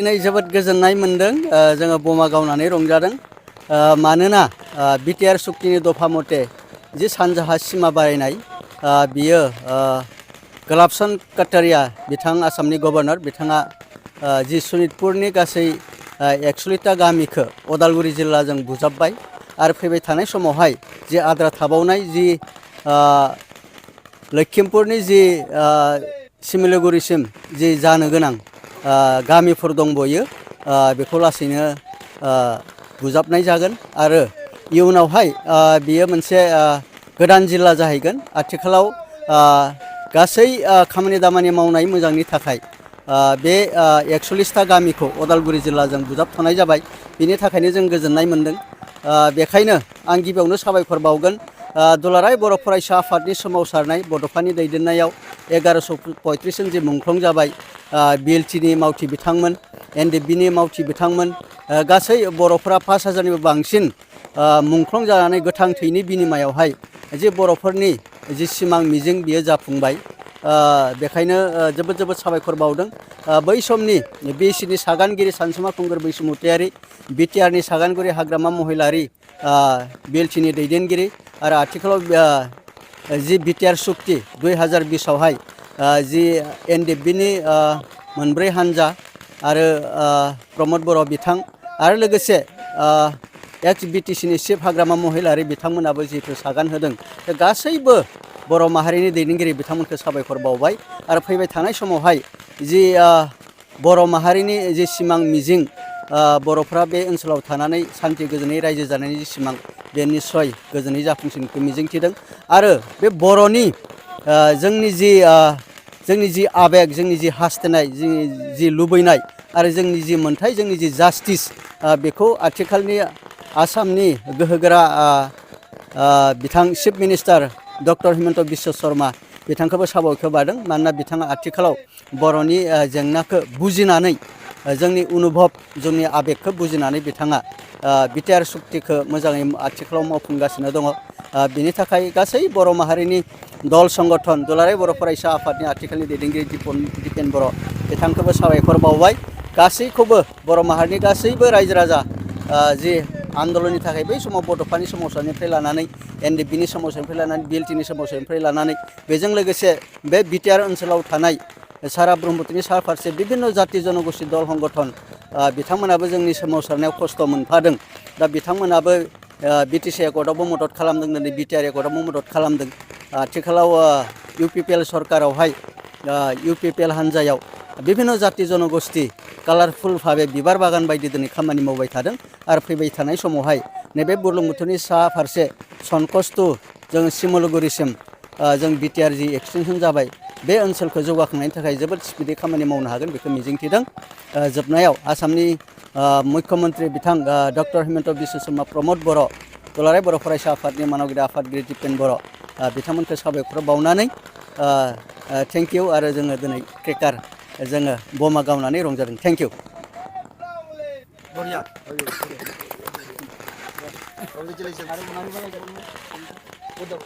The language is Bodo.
दिनै जोबोद गोजोननाय मोनदों जोङो बमा गावनानै रंजादों मानोना बिटिआर सुक्तिनि दफा मथे जि सानजाहा सिमा बारायनाय बियो गलाबचन काटारिया बिथां आसामनि गभर्नर बिथाङा जि सनितपुरनि गासै 140टा गामिखौ उदालगुरि जिल्लाजों बुजाबबाय आरो फैबाय थानाय समावहाय जि आद्रा थाबावनाय जि लखिमपुरनि जि सिमिलुगुरिसिम जि जानो गोनां गामिफोर दंबयो बेखौ लासैनो बुजाबनाय जागोन आरो इयुनावहाय बियो मोनसे गोदान जिल्ला जाहैगोन। आथिखालाव गासै खामानि दामानि मावनाय मोजांनि थाखाय बे 41टा गामिखौ उदालगुरि जिल्लाजों बुजाबथ'नाय जाबाय। बिनि थाखायनो जों गोजोननाय मोनदों। बेखायनो आं गिबियावनो साबायखर बावगोन दुलाराय बर' फरायसा आफादनि सोमावसारनाय बड'फानि दैदेननायाव 1135 जन जि मुंख्लं जाबाय बिएलटिनि मावथि बिथांमोन एनडिएफबिनि मावथि बिथांमोन गासै बर'फोरा 5000निबो बांसिन मुंख्लं जानानै गोथां थैनि बिनिमायावहाय जि बर'फोरनि जि सिमां मिजिं बियो जाफुंबाय। बेखायनो जोबोद जोबोद साबायखर बावदों बै समनि बिएसिनि सागानगिरि सानसुमा खुंगुर बैसुमुतियारि बिटिआरनि सागानगिरि हाग्रामा महिलारि बिएलटिनि दैदेनगिरि आरो आथिखालाव जि बिटिआर सुक्ति 2020आवहाय जि एनडिएफबिनि मोनब्रै हान्जा आरो प्रमद बर' बिथां आरो लोगोसे एक्स बिटिसिनि चिफ हाग्रामा महिलारि बिथांमोनाबो जिहेतु सागान होदों गासैबो बर' माहारिनि दैदेनगिरि बिथांमोनखौ साबायखर बावबाय आरो फैबाय थानाय समावहाय जि बर' माहारिनि जि सिमां मिजिं बर'फ्रा बे ओनसोलाव थानानै सान्थि गोजोनै रायजो जानायनि जि सिमां बे निस्सय गोजोनै जाफुंसारनायखौ मिजिंथिदों आरो बे बर'नि जोंनि जि आबेग जोंनि जि हास्थायनाय जि लुबैनाय आरो जोंनि जि मोन्थाय जोंनि जि जास्टिस बेखौ आथिखालनि आसामनि गोहोगोरा बिथां chief minister doctor Himanta Biswa Sarma बिथांखौबो साबायखर बावदों मानोना बिथाङा आथिखालाव बर'नि जेंनाखौ बुजिनानै जोंनि अनुभब जोंनि आबेगखौ बुजिनानै बिथाङा बिटिआर सुक्तिखौ मोजाङै आथिखालाव मावफुंगासिनो दङ। बिनि थाखाय गासै बर' माहारिनि दल संगठन दुलाराय बर' फरायसा आफादनि आथिखालनि दैदेनगिरि दिपेन बर' बिथांखौबो साबायखर बावबाय। गासैखौबो बर' माहारिनि गासैबो रायजो राजा जि आन्दलननि थाखाय बै समाव बड'फानि सोमावसारनिफ्राय लानानै एनडिएफबिनि सोमावसारनिफ्राय लानानै बिएलटिनि सोमावसारनिफ्राय लानानै बेजों लोगोसे बे बिटिआर ओनसोलाव थानाय सारा ब्रह्मपुत्रनि सा फारसे बिभिन्न जाति जनगोष्ठी दल संगठन बिथांमोनाबो जोंनि सोमावसारनायाव खस्थ' मोनफादों। दा बिथांमोनाबो बिटिसि एकर्डआवबो मदद खालामदों दिनै बिटिआर एकर्डआवबो मदद खालामदों। आथिखालाव इउपिपिएल सरकारावहाय इउपिपिएल हान्जायाव बिभिन्न जाति जनगोष्ठी कालारफुल भाबे बिबार बागान बायदि दिनै खामानि मावबाय थादों आरो फैबाय थानाय समावहाय नैबे बुरलुंबुथुरनि सा फारसे सनकस्तु जों सिमलुगुरिसिम जों बिटिआर जि एक्सटेनसन जाबाय बे ओनसोलखौ जौगाखांनायनि थाखाय जोबोद स्पिडै खामानि मावनो हागोन बेखौ मिजिंथिदों। जोबनायाव आसामनि मुख्यमन्त्रि बिथां डक्टर हिमन्त बिश्व शर्मा प्रमद बर' दुलाराय बर' फरायसा आफादनि मानगिरि आफादगिरि दिपेन बर' बिथांमोनखौ साबायखर बावनानै थेंक इउ आरो जोङो दिनै क्रेकार जोङो बमा गावनानै रंजादों। Thank you.